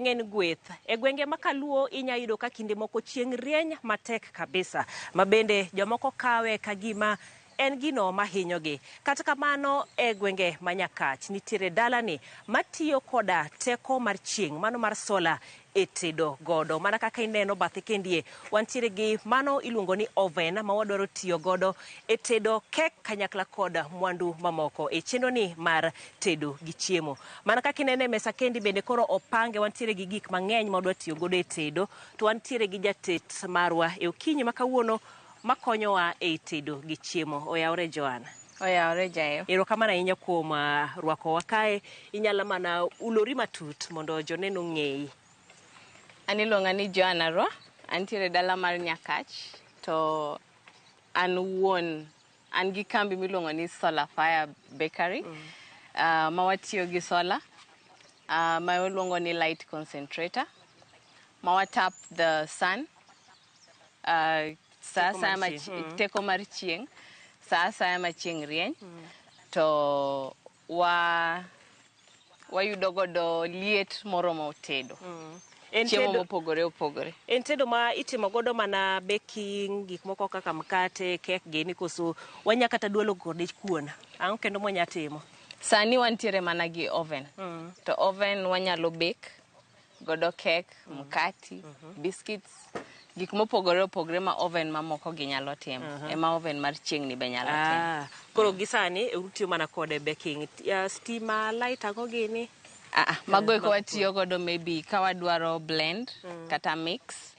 Chieng' en gweth. E gwenge ma kaluo inya yudo ka kinde moko chieng' rieny matek kabisa, ma bende jomoko kawe ka gima en gino mahinyogi. Kata kamano e gwenge ma Nyakach nitiere dalani matiyo koda teko mar chieng' mano mar sola e tedo godo. Mana kaka ineno bathe kendie, wantiere gi mano iluongo ni oven ma wadwaro tiyo godo e tedo kek kanyakla kod mwandu mamoko e chenro ni mar tedo gi chiemo. Mana kaka ineno e mesa kendi bende koro opange, wantiere gi gik mang'eny ma wadwa tiyo godo e tedo, to wantiere gi jatet marwa e okinyi ma kawuono makonyowa e tedo gi chiemo. Oyawore Joan. Oyawore Jael. Erokamano ahinya kuom rwakowa kae. Inyalo mana ulori matut mondo joneno ong'eyi. An iluonga ni Joan Arwa, antiere dala mar Nyakach to an wuon an gi kambi miluongo ni Solar Fire Bakery ma watiyo gi solar ma waluongo ni light concentrator ma wa tap the sun sa asaya ma teko mar chieng' sa asaya ma chieng' rieny to wa wayudo godo liet moromo tedo En chiemo tedo, mopogore opogore. en tedo ma itimo godo mana baking, gik moko kaka mkate, kek gini koso wanya kata dwalo kode kuon. Ang'o kendo mwanya timo? Sani wantiere mana gi oven. To oven wanyalo bake godo kek, mkati, biscuits, gik mopogore opogore ma oven mamoko gi nyalo timo. Ema oven mar chieng' ni be nyalo timo. Koro gi sani utiyo mana kode baking. Stima, light ang'o gini? Mago eko watiyo godo maybe ka wadwaro blend kata mix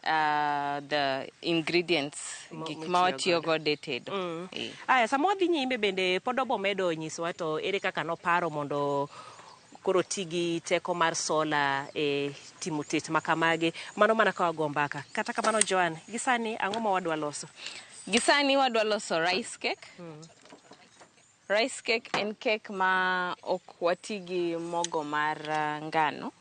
the ingredients gik ma mitiyo watiyo godo e tedo. Aya, sama wadhi nyime bende pod obo medo nyisowa to ere kaka noparo mondo koro ti gi teko mar sola e timo tet ma kamagi. Mano mana ka wago mbaka. Kata kamano Joan, gi sani ang'o ma wadwa loso? Gi sani wadwa loso rice cake. Rice cake en cake ma ok wati gi mogo mar ngano.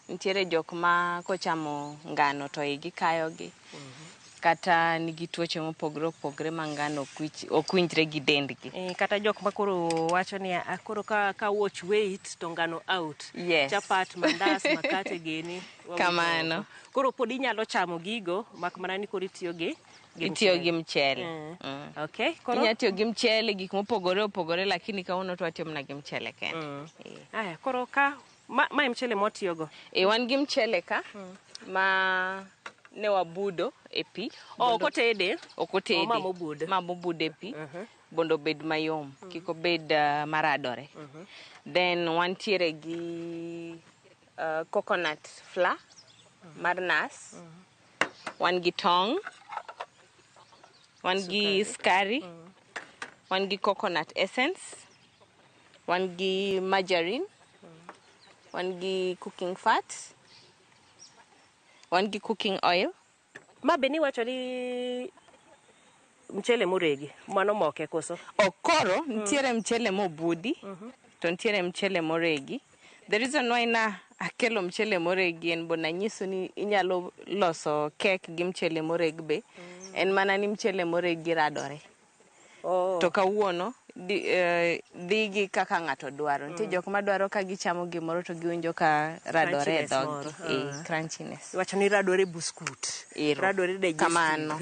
Nitiere jok ma kochamo ngano to igi kayogi. Kata nigi tuoche mopogore opogore ma ngano ok winjre gi dendgi. Kata jok ma koro wacho ni koro ka watch weight to ngano out. Yes. Chapat, mandas, makate gini. Wawito Kamano. oko. Koro pod inyalo chamo gigo mak mana ni koro itiyo gi Itiyo gi mchele. Okay, koro Inya tiyo gi mchele gik mopogore opogore lakini kawuono to watiyo mana gi mchele kende. Aya, koro ka ma e mchele mwatiyogo. Wan gi mchele ka ma ne wabudo e pi. Oh, ok otede? Ok otede. Oh, ma mobud. Ma mobud e pi. Mondo obed mayom, kik obed maradore. Then wantiere gi coconut flour mar nas. Wan gi tong'. Wan gi sukari. Wan gi coconut essence. Wan gi margarine. Wan gi cooking fat. Wan gi cooking oil. Ma be niwacho ni mchele moregi, mano moke koso? Ok, koro nitiere mchele mobudi to nitiere mchele moregi. The reason why na akelo mchele moregi en bo nanyiso ni inyalo loso kek gi mchele moreg be. En mana ni mchele moregi radore. To kawuono dhi gi kaka ng'ato dwaro. Nitie jok madwaro ka gichamo gimoro to giwinjo ka radore e Crunchiness dhoggi. moro. Crunchiness. Iwacho ni radore buskut. Ero. Radore digestive. Kamano.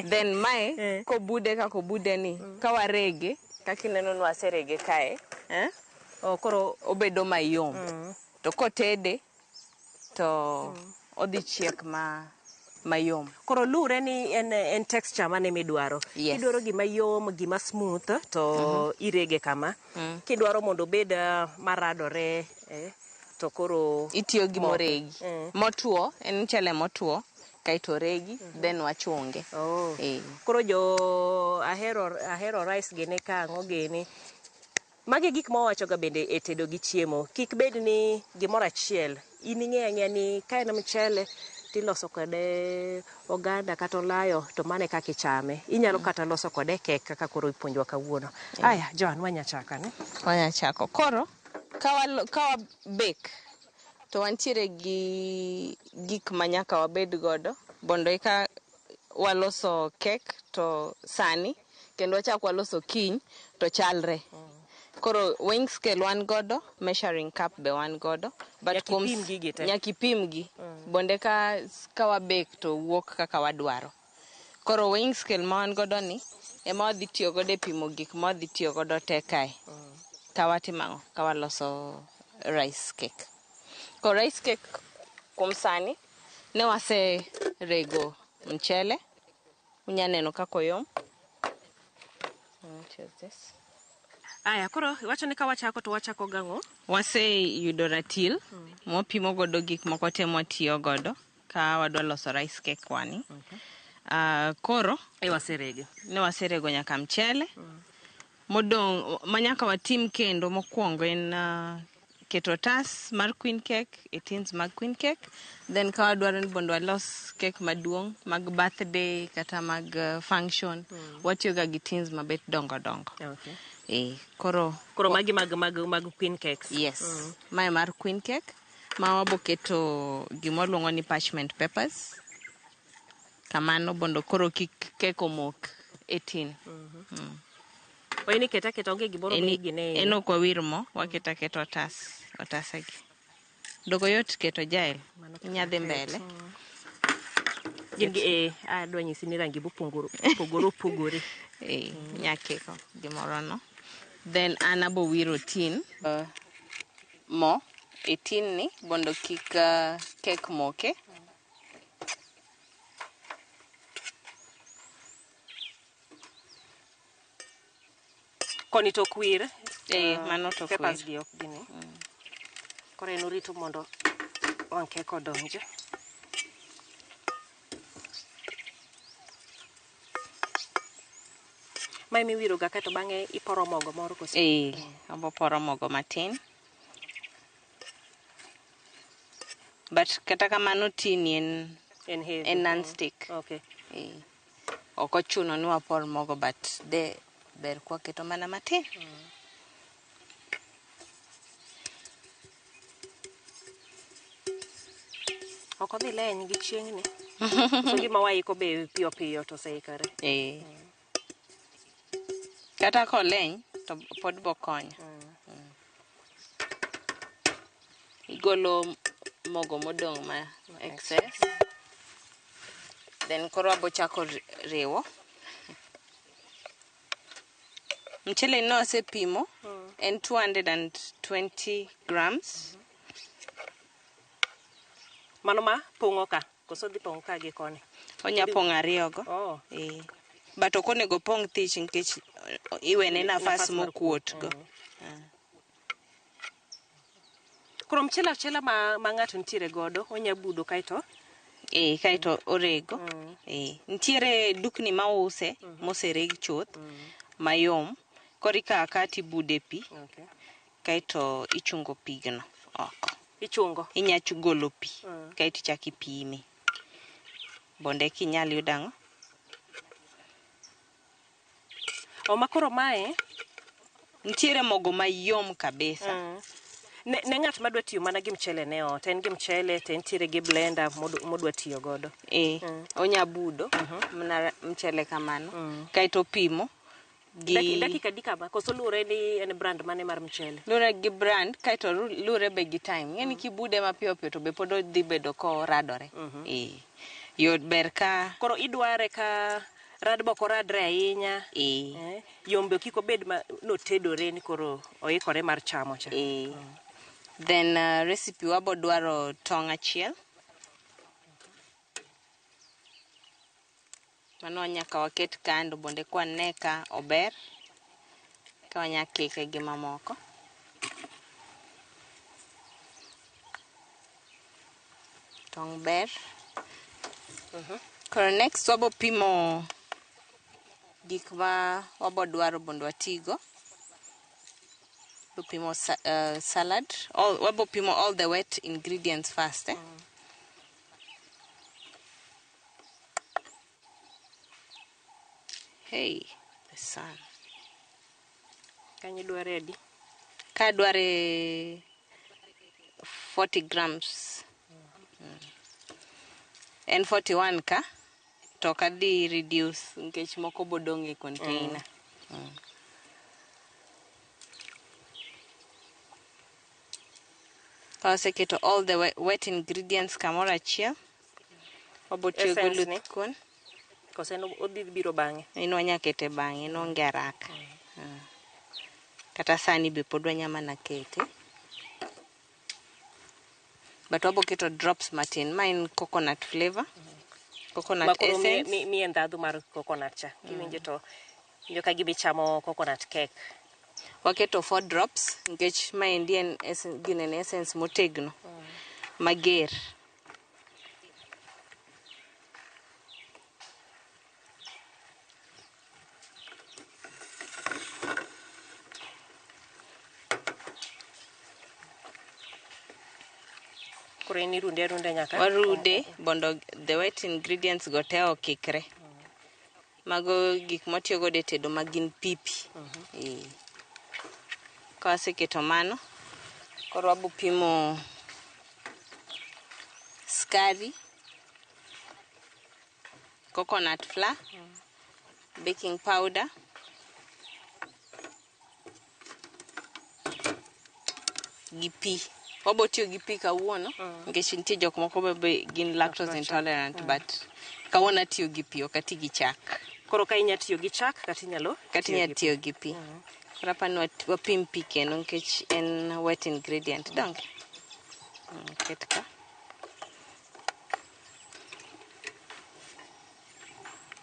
Then mae kobude kaka obude ni, ka warege, kaka ineno ni waserege kae, eh? Oh, koro obedo mayom. To kotede to odhi chiek mayom. Koro luwre ni en texture mane midwaro. Yes. Kidwaro gima yom, gima smooth to irege kama. Kidwaro mondo obed maradore, to koro itiyo gi moke. Moregi. Motuo, en mchele motuo, kaeto regi, then wachunge. Koro jo ahero rice gini ka ang'o gini. Magi gik ma wawachoga bende e tedo gi chiemo. Kik bed ni gimoro achiel. In ing'eyo ang'eya ni ka en mchele tiloso kode oganda kata olayo to mano e kaka ichame. Inyalo kata loso kode kek kaka koro ipuonjwa kawuono. Aya, Joan, wanya chako ne? Wanya chako. Koro, ka wa bake, to wantiere gi gik ma nyaka wabed godo mondo eka waloso kek to sani kendo wachak waloso kiny to chalre. Koro weighing scale wan godo, measuring cup be wan godo. But Nyaka kuom ipim gigi te. Nyaka ipim gi. Bonde ka wabek to wuok kaka wadwaro. Koro weighing scale ma wan godo ni ema wadhi tiyo godo e pimo gik ma wadhi tiyo godo te kae. Ka watimo ang'o? Ka waloso rice cake. Koro rice cake kuom sani ne wase rego mchele. Unya neno kaka oyom. What is this? Aya, koro iwacho ni ka wachako to wachako gang'o? Waseyudo ratil mwapimo godo gik moko te mwatiyo godo ka wadwa loso rice cake wani. Koro E waserege. ne waserego nyaka mchele. Modong' ma nyaka watim kendo mokwongo en keto otas mar queen cake e tins mag queen cake. Then ka wadwaro ni mondo walos cake maduong' mag birthday kata mag function, watiyo ga gi tins mabet dongo dongo. Okay. Koro Koro magi mag queen cakes. Yes. Mae mar queen cake ma waboketo gima waluongo ni parchment papers. Kamano mondo koro kik cake omok e tin. Oini keta keta onge gimoro migine. En ok wawir mo, waketa keta otas, otasegi. Dogo yot keto jael, inya dhi mbele. Gin gi adwa nyisi ni rangi mopogore opogore opogore. Inya kiko gimoro no. Then an abo wiro tin mo e tin ni mondo kik cake moke. Koni to ok wir. Mano to ok Papers wir. gi ok gini. Koro en orito mondo wang' kek odonji. Mae miwiro ga kaeto bang'e iporo mogo moro koso? Abo poro mogo matin. But kata kamano tin en En heavy. En non-stick. Okay. Ok ochuno ni wapor mogo but de ber kwaketo mana matin. Ok odhi leny gi chieng' ni. So gima waiko be piyo piyo to oseikore. Kata koleny to pod bokonyo. Igolo mogo modong' ma excess. Then koro wabo chako riwo. Mchele no asepimo en 220 grams. Mano ma pong'o ka, koso dhi pong'o ka gi koni? Onya pong'o ariyo go. But ok onego pong' thich nikech iwene nafas Nafas mar mokuot go. Koro mchele achiela ma ng'ato nitiere godo, onya budo kaeto? Kaeto orego. Nitiere dukni mause, mosereg chuth, mayom. Koro ikawo akawa tibude pi. Kaeto ichungo pigno oko. Ichungo? Inya golo pi, kaeto ichako ipime. Bonde kinyal yudo ang'o? O ma koro mae? Nitiere mogo mayom kabisa. Ne ng'at madwa tiyo mana gi mchele ne ot, en gi mchele to entiere gi blender modwa tiyo godo. Onya budo mana mchele kamano. Kaeto opimo gi Dakika adi kama? Koso luwore ni en brand mane mar mchele? Luwore gi brand, kaeto luwore be gi time. Ing'e ni kibude mapiyo piyo to be pod odhi bedo koradore. Yot ber ka Koro idware ka rad bok oradre ahinya. Yom be kik obed ma notedore ni koro oikore mar chamo cha. Then recipe wabo dwaro tong' achiel. Mano nyaka waket kando bonde kwane ka ober. Ka wanya kike gi mamoko. Tong' ber. Koro next wabo pimo gik ma wabo dwaro mondo watigo. Wabo pimo salad. Wabo pimo all the wet ingredients first. Hey, the sun. Kanyo dware adi? Ka dware 40 grams. En 41 ka, to ok adhi reduce nikech moko bodong' e container. Ka waseketo all the wet ingredients kamoro achiel, wabo tiyo gi Essence ni? oluth kuon. Koso en odhi biro bang'e? En wanya kete bang'e, en onge haraka. Kata sani be pod wanya mana kete. But wabo keto drops matin. Ma en coconut flavor. Coconut Makoro essence. miye ndhadhu mar coconut cha. Kiwinjo to winjo ka gima ichamo coconut cake. Waketo 4 drops nikech maendi en gine en essence motegno. Mager. Koro in irunde arunda nyaka? Warude mondo the wet ingredients go te okikre. Mago gik mwatiyo godo e tedo ma gin pipi. Ka waseketo mano, koro wabo pimo skari, coconut flour, baking powder, gi pi. Wabo tiyo gi pi kawuono nikech nitie jok moko be gin lactose intolerant, but kawuono atiyo gi pi, ok ati gi chak. Koro ka inya tiyo gi chak kata inyalo Kata inya tiyo gi pi. Koro apani wapim pi kendo nikech en wet ingredient, donge? Ket ka.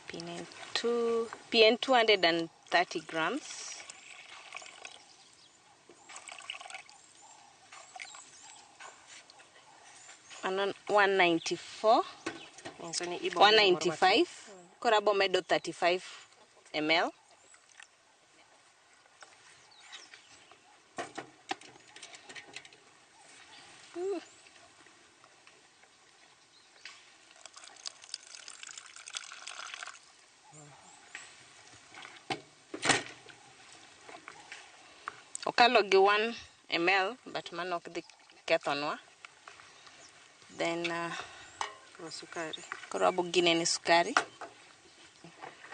Pi ne two, pi en 230 grams. Mano 194. Nyiso ni ibo medo moro matin. 195. Koro abo medo 35 ml. Okalo gi 1 ml, but mano ok dhi kethonwa. Then Koro sukari. Koro wabo ginene sukari.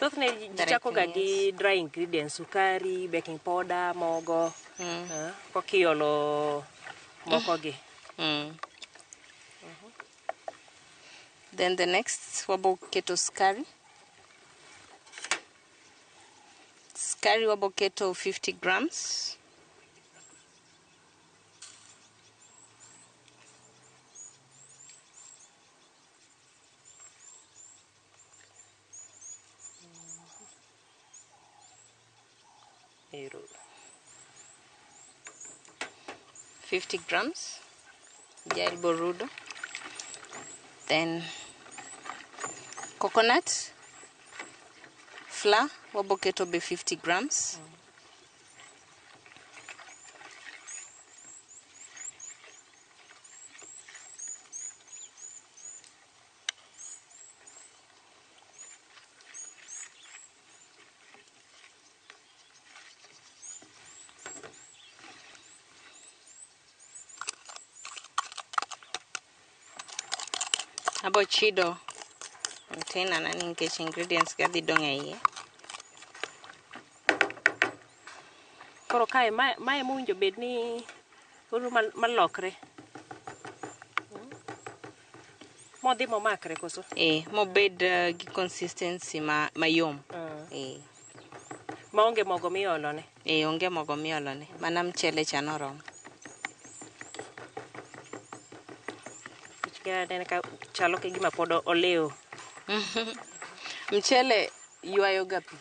Thothne ji chako ga gi dry ingredients, sukari, baking powder, mogo, koka iolo moko gi. Then the next wabo keto sukari. Sukari wabo keto 50 grams. Ero. 50 grams. Jael borudo. Then coconut flour wabo keto be 50 grams. Abo chido container na nikech ingredients ga dhi dong' e iye. Koro kae mae mowinjo bed ni koro malokre. Modhi momakre koso? Mobed gi consistency mayom. Maonge mogo miolone? Onge mogo miolone. Mana mchele cha noromo. Aneno ka chalo ka gima pod olewo. Mchele ywayo ga pi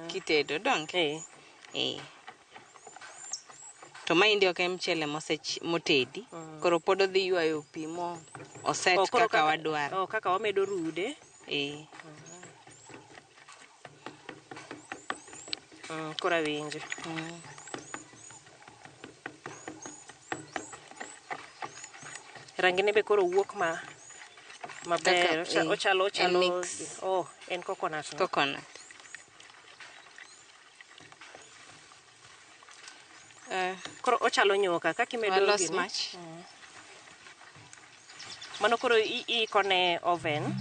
kitedo, donge? To maendi ok en mchele motedi. Koro pod odhi ywayo pi mo oset kaka wadwaro. Kaka wamedo rude. Koro awinjo. Rangi ne be koro wuok maber. Kaka, Ochalo en mix. Oh, en coconut no? Coconut. Koro ochalo nyuka kaka imedo Walos gini. mach. Mano koro iikone oven.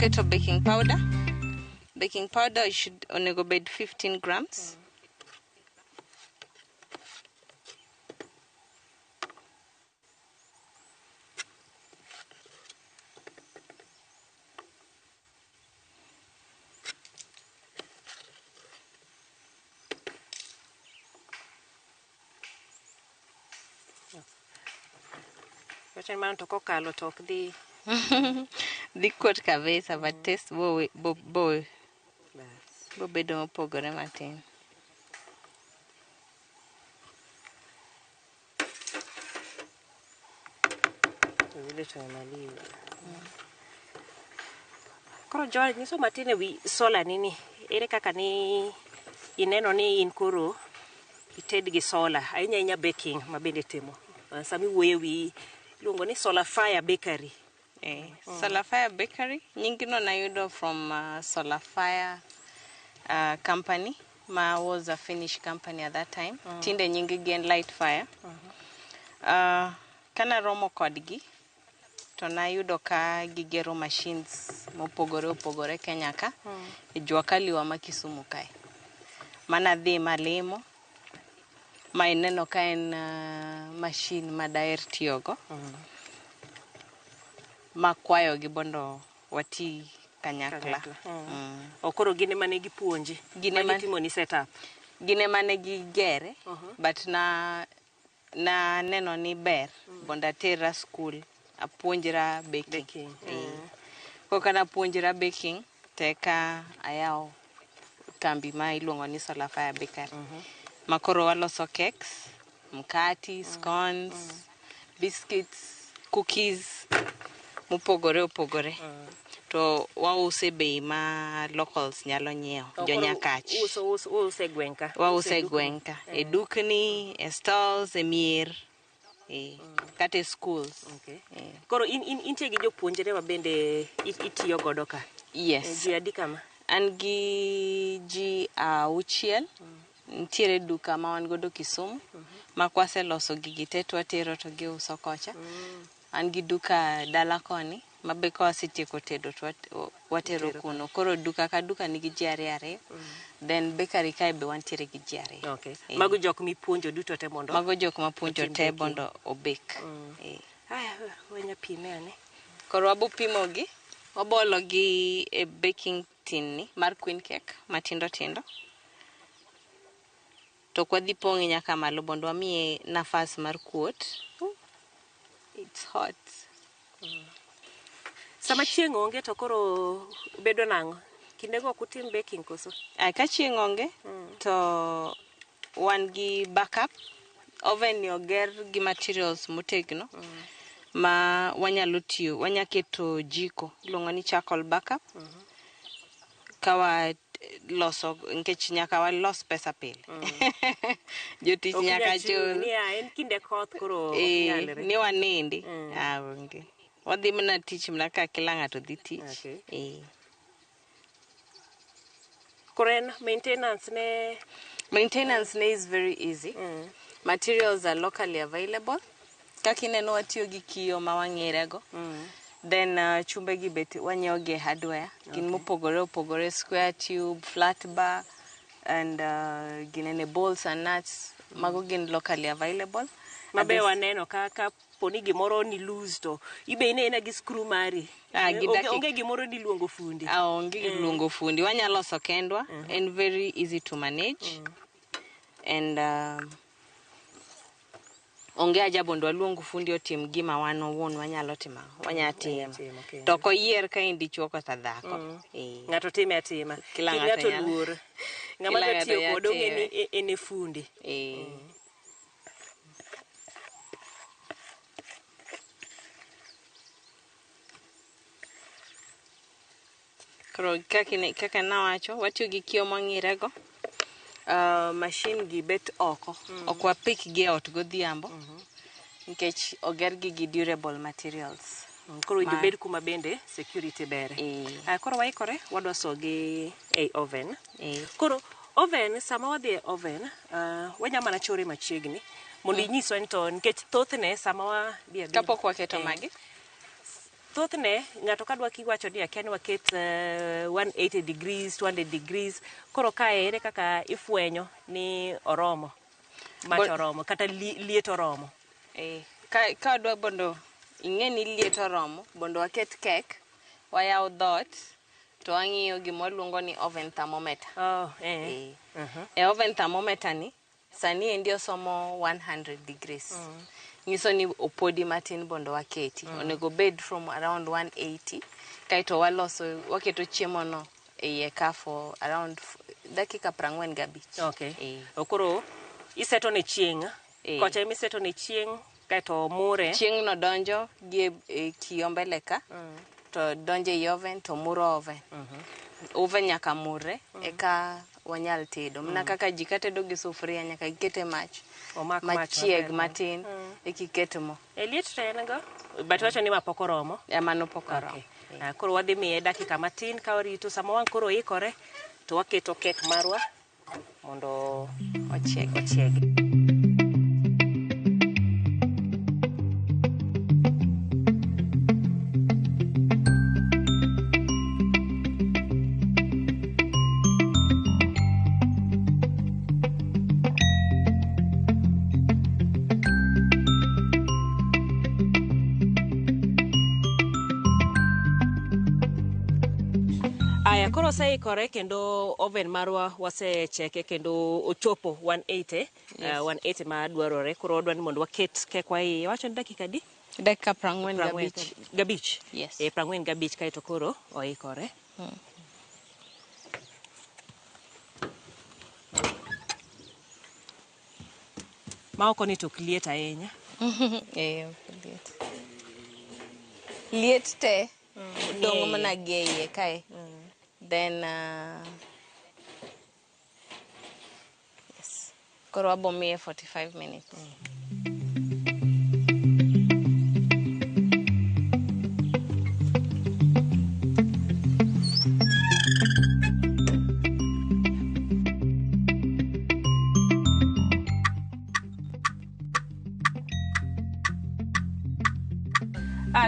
Waboketo baking powder. Baking powder should onego bed 15 grams. Wacha ni mano to kokalo to ok dhi Dhi kuot kabisa but taste bo bo bo Bas. bo bedo mopogore matin. Vile tumemaliza. Koro Joel, nyiso matin ewi solar nini. Ere kaka ni ineno ni in koro ited gi solar, ahinya ahinya baking ma bende itimo. Sama iwuoyo ewi iluongo ni Solar Fire Bakery. Solar Fire Bakery, nyingno nayudo from Solar Fire company, ma was a Finnish company at that time. Tinde nying gi en Light Fire. Kana romo kodgi, to nayudo ka gigero machines mopogore opogore Kenya ka, e jua kali wa ma Kisumu kae. Manadhi malimo, ma ineno ka en machine ma daher tiyogo. Makwayogi mondo wati kanyakla. Kanyakla. O koro gin ema ne gipuonji. Gin ma ema- gitimoni setup. Gin ema ne gigere, but na na neno ni ber mondo atera school apuonjra baking. Baking, Koka napuonjra baking to eka ayawo kambi ma iluongo ni Solar Fire Bakery. Ma koro waloso cakes, mkati, scones, biscuits, cookies mopogore opogore. To wause e bei ma locals nyalo nyiewo, O koro jo Nyakach. Uso e gweng' ka. Wause e dukni. gweng' ka, e dukni, e stalls, e mier, kata e schools. Okay. Koro in intie gi jopuonjre ma bende itiyo godo ka. Yes. Ji adi kama? An gi ji auchiel. Nitiere duka ma wan godo Kisumu, ma kwaseloso gigi te to watero to giuso kocha. An gi duka dala koni, ma be kawasetieko tedo to watero kuno. Koro duka ka duka nigi ji ariyo ariyo. Then bakery kae be wantiere gi ji ariyo. Okay. Mago jok mipuonjo duto te mondo Mago jok mapuonjo otim te baking. mondo obek. Aya, wenya pime ane. Koro wabo pimo gi, wabolo gi e baking tin ni mar queen cake matindo tindo. To ok wadhi pong'e nyaka malo mondo wamiye nafas mar kuot. It's hot. Sama chieng' onge to koro bedo nang'o? Kindego ok utim baking koso? Ah, ka chieng' onge to wan gi backup. Oven ni oger gi materials motegno ma wanyalo tiyo, wanya keto jiko iluongo ni charcoal backup. Ka wa loso nikech nyaka walos pesa pile. Jotich Ok nyaka inyal chung' chul. niya, en kinde koth koro ok nyalre. Ni wanindi. Ah, onge. Wadhi mana tich mana ka kila ng'ato dhi tich. Okay. Eh. Koro en maintenance ne Maintenance ne is very easy. Materials are locally available. Kaka ineno watiyo gi kiyo ma wang'ere go. Then chumbe gi be wanyiewo gi e hardware. Gin mopogore opogore, square tube, flat bar, and ginene bolts and nuts. Mago gin locally available. Mabe At waneno ka poni gimoro ni loose to ibe ine gi screw mari. Ah, gi Onge gimoro ni luongo fundi. Ah, onge luongo fundi. Wanyalo loso kendwa. En very easy to manage. And onge haja mondo waluong fundi otim gima wan owuon wanyalo timo. Wanya timo. Timo kendo. To ok oyier ka in dichuo kata dhako. Eh. Ng'ato time atima. Kila Kik ng'ato ng'ato luor. Ng'ama Kila dwa ng'ato tiyo nyalo kode ong'e ni time. en e fundi. Eh. Koro kaka nawacho, watiyo gi kiyo mwang'ire go. Machine gi bet oko. Ok wapik gi e ot godhiambo. Nikech oger gi gi durable materials. Koro winjo bed kuma bende security bere. Eh. Ah, koro waikore, wadwa sogi ei oven. Eh. Koro oven, sama wadhi e oven, wanya mana chore machiegni mondo inyiswa ni to nikech thothne sama wadhi adhiya Kapok waketo Eh. magi. Thothne ng'ato kadwa kiwacho ni akia ni waket 180 degrees, 200 degrees. Koro kae ere kaka ifwenyo ni oromo? Mach oromo kata liet oromo. Ka wadwa mondo ing'e ni liet oromo, mondo waket kek, wayaw dhoot to wang'iyo gima waluongo ni oven thermometer. Oh, eh. E oven thermometer ni, sani endi osomo 100 degrees. Nyiso ni opodi matin mondo waketi. Onego bed from around 180, kaeto waloso, waketo chiemo no e iye ka for around dakika 45. Okay. Koro iseto ne chieng'. Kocha ema iseto ne chieng' kaeto mure. Chieng' no donjo gi e kio mbele ka. To donjo ei oven to muro oven. Oven nyaka murre eka wanyal tedo. Mana kaka ji katedo gi sufuria nyaka giket e mach. Omak mach machieg matin eka iket mo. E liet to en go? But wacho ni ma pok oromo. Mano pok oromo. Okay. Koro wadhi miye dakika matin ka warito sama wang' koro ikore to waketo kek marwa mondo ochieg. Ochiegi. Aya, koro oseikore kendo oven marwa wasecheke kendo ochopo 180, Yes. 180 ma dwarore. Koro wadwa ni mondo waket kekwa iye. Wacho ni dakika adi? Dakika 45. Gabich. Yes. 45 kaeto koro oikore. Ma oko ni to ok liet ahinya. Ok liet. Liet te dong' mana gi e iye kae. Then yes. Koro wabo miye 45 minutes.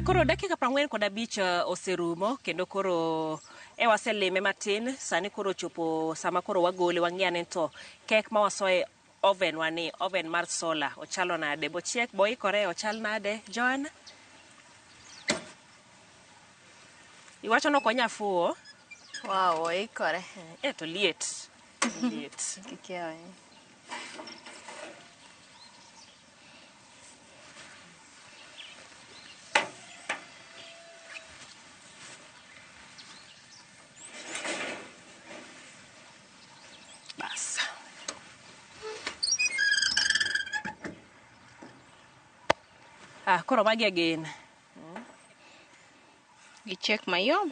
Koro dakika 45 oserumo kendo koro e waselime matin. Sani koro chopo sama koro wagole wang'i ane to kek ma wasoye oven wani, oven mar solar ochalo nade, bochiek boikore ochal nade? Joan, iwacho ni ok onya fuwo? Wow, oikore. To liet. Liet. Kik Bas. Koro magi again. Gichiek mayom.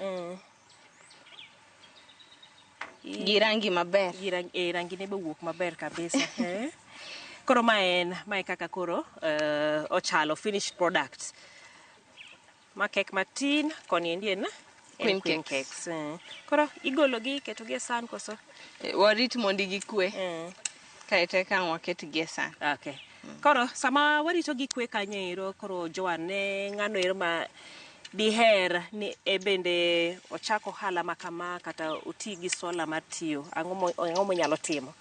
Gi rangi maber. Gi rangi ne be owuok maber kabisa. Koro mae kaka koro ochalo finished product. Ma kek matin koni endi en Queen queen cakes. cakes. Koro igolo gi iketo gi e san koso? Warit mondo gikwe. Kaeto eka ang' waket gi e san. Okay. Koro sama warito gikwe kanyo ero, koro Joan ne ng'ano ero ma diher ni e bende ochak ohala ma kama kata oti gi sola mar tiyo, ang'o monyalo timo?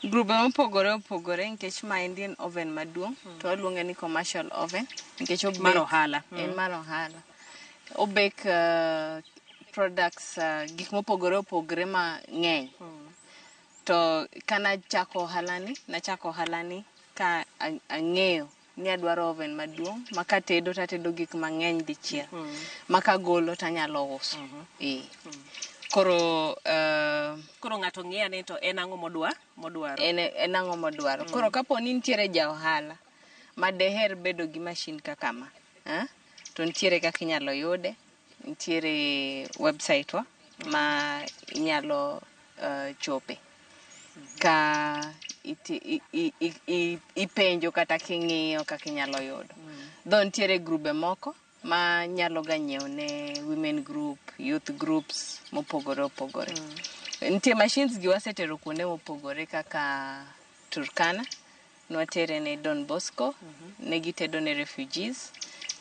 Grube mopogore opogore nikech ma endi en oven maduong' to waluonge ni commercial oven nikech obake Mar ohala. En mar ohala. Obake products gik mopogore opogore mang'eny. To kana chako ohala ni, nachako ohala ni ka ang'eyo ni adwaro oven maduong' ma katedo tatedo gik mang'eny dichiel. Ma kagolo tanyalo uso. Koro Koro ng'ato ng'iyo ane to en ang'o modwaro? En ang'o modwaro. Koro kapo ni nitiere ja ohala ma deher bedo gi mashin kaka ma, to nitiere kaka inyalo yude, nitiere website wa ma inyalo chope. Ka ipenjo kata king'iyo kaka inyalo yudo. Dho nitiere grube moko ma nyalo ga nyiewo ne women group, youth groups mopogore opogore. Nitie machines gi wasetero kuonde mopogore kaka Turkana, nwatere ne Don Bosco, ne gitedo ne refugees.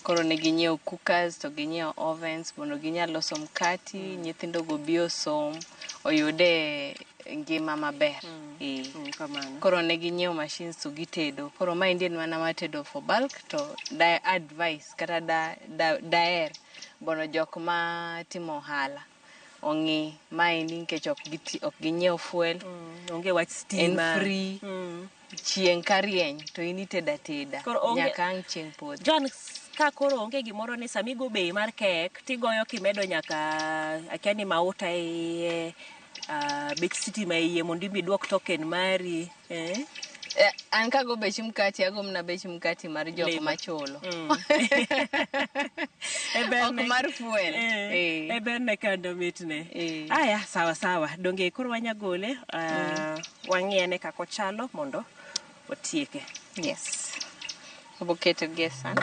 Koro ne ginyiewo cookers to ginyiewo ovens mondo ginyal loso mkati, nyithindo go bi osom, oyude ngima maber. Kamano. Koro ne ginyiewo machines to gitedo. Koro maendi en mana mar tedo for bulk to da advice kata da daher mondo jok ma timo ohala ong'i maendi nikech ok ginyiew fuel. Onge wach stima. En free. Chieng' ka rieny to in itedo ateda nyaka ang' chieng' podho. John, ka koro onge gimoro ni sama igo bei mar kek tigoyo kimedo nyaka akia ni mauta e iye, bech sitima e iye mondo ibi duok token mari. An kago bech mkati, ago mana bech mkati mar jok machulo. Ok mar fuel. E berne kando mitne. Aya, sawa sawa. Donge koro wanyagole, wang'iane kaka ochalo mondo watieke. Yes. Oboketo gi e san.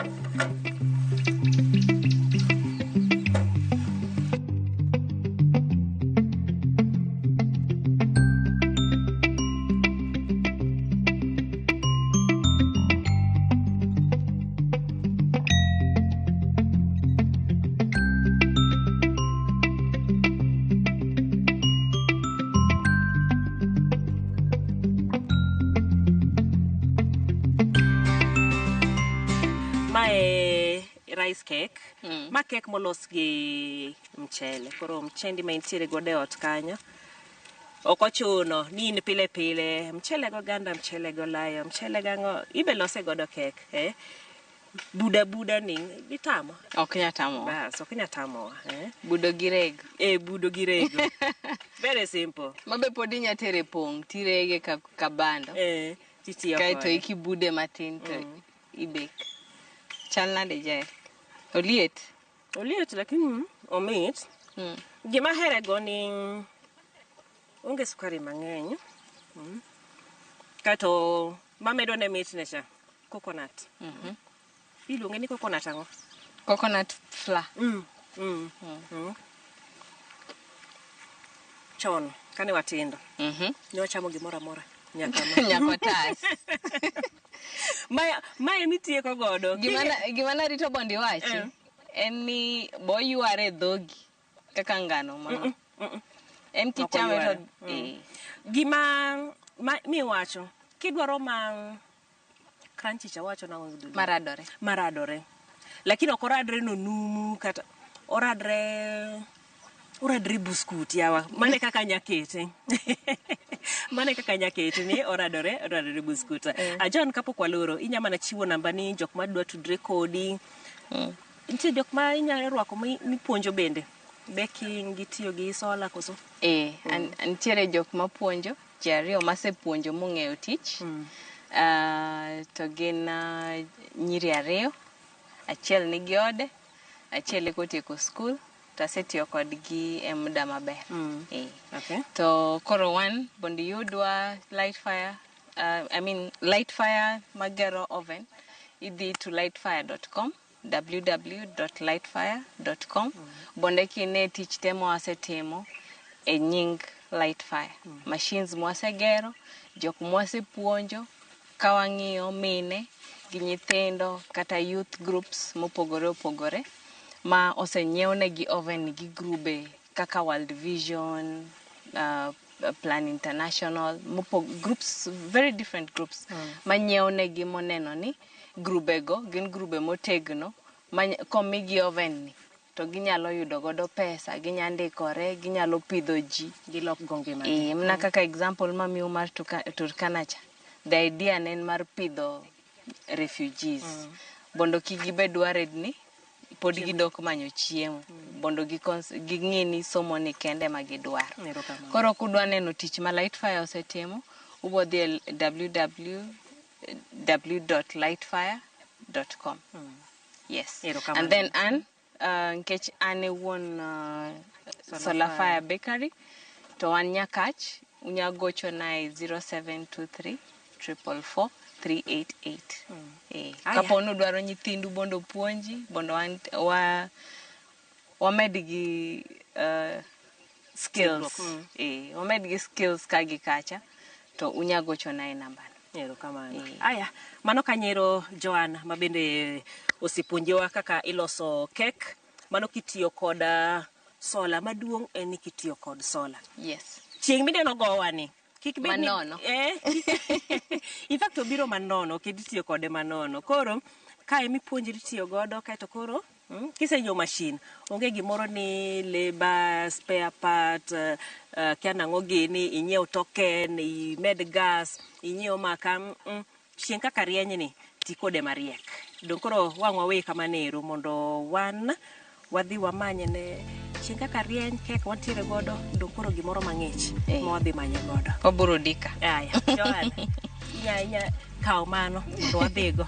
Rice cake. Ma cake molos gi mchele. Koro mchendi ma intiere godo e ot kanyo ok ochuno ni in pile pile mchele go oganda, mchele go olayo, mchele gang'o, ibe lose godo cake. Buda buda ni ditamo? Ok nyal tamowa. Bas, ok nyal tamowa. Budo gi rego. Budo gi rego. Very simple. Mabe pod inya tere pong' tirege ka bando. Titiyo Kaeto kode. ikibude matin to ibek. Chal nade Jael? Oliet? Oliet lakini omit. Gima ahere go ni onge sukari mang'eny. Kato mamedo ne mitne cha, coconut. Iluonge ni coconut ang'o? Coconut flour. Chon, kane watindo. Ne wachamo gimoro amora. Nyaka ma. Nyaka otas. Mae mitieko godo. Gima narito mondo iwachi en ni bo yware e dhogi kaka ngano ma. En kichame to Gima miwacho, kidwaro ma crunchy cha wacho nang'o gi dholuo? Maradore. Maradore. Lakini ok oradre no numu kata oradre buskut yawa. Mane kaka nyakete. Mane kaka nyakete ni oradore buskut. John, kapok waloro, inya mana chiwo namba ni jok madwa tudre kodi. Nitie jok ma inyalo rwako mipuonjo bende. Baking gi tiyo gi sola koso? Nitiere jok mapuonjo, ji ariyo masepuonjo mong'eyo tich. To gin nyiri ariyo, achiel nigi ode, achiel eko otieko skul, to asetiyo kodgi e muda maber. To koro wan mondo iyudwa Lightfire, I mean Lightfire magero oven, idhi to lightfire.com, www.lightfire.com. Bonde kine tich te mwasetimo e nying Lightfire. Machines mwasegero, jok mwasepuonjo, ka wang'iyo mine gi nyithindo kata youth groups mopogore opogore ma osenyiewnegi oven gi grube kaka World Vision, Plan International, groups, very different groups manyiewnegi moneno ni grubego gin grube motegno ma komigi oven ni to ginyalo yudo godo pesa, ginya ndikore, ginyalo pidho ji. Gilok go ngimagi. Mana kaka example mamiu mar Turkana cha. The idea ne en mar pidho refugees. Mondo kik gibed worried ni pod gidok manyo chiemo. Mondo ging'i ni somo ni kende ma gidwaro. Koro kudwa neno tich ma Lightfire osetimo, ubo dhi e www.lightfire.com. Yes. And then an, nikech an e wuon Solar Fire Bakery, to wan Nyakach, unya gochona e 0723 444 388. Kapo ni udwaro nyithindu mondo opuonji, mondo wamed gi skills. Wamed gi skills ka gi kacha, to unya gochona e nambano. Erokamano. Aya, mano kanyero Joan ma bende osepuonjowa kaka iloso kek, mano kitiyo kod sola maduong' en ni kitiyo kod sola. Yes. Chieng' mineno gowa ni kik bed ni Manono. In fact obiro manono, ok itiyo kode manono. Koro kae mipuonjri tiyo godo kaeto koro kisenyiewo mashin onge gimoro ni labor, spare part, kia nang'o gini, inyiew token, imed gas, inyiew maka, chieng' kaka rieny ni ti kode mariek. Dong' koro wang' wawe kamano ero mondo wan wadhi wamany ne chieng' kaka rieny kek wantiere godo, dong' koro gimoro mang'ich ma wadhi manye godo. Waburudika. Aya, Joan, inya kawo mano mondo wadhigo.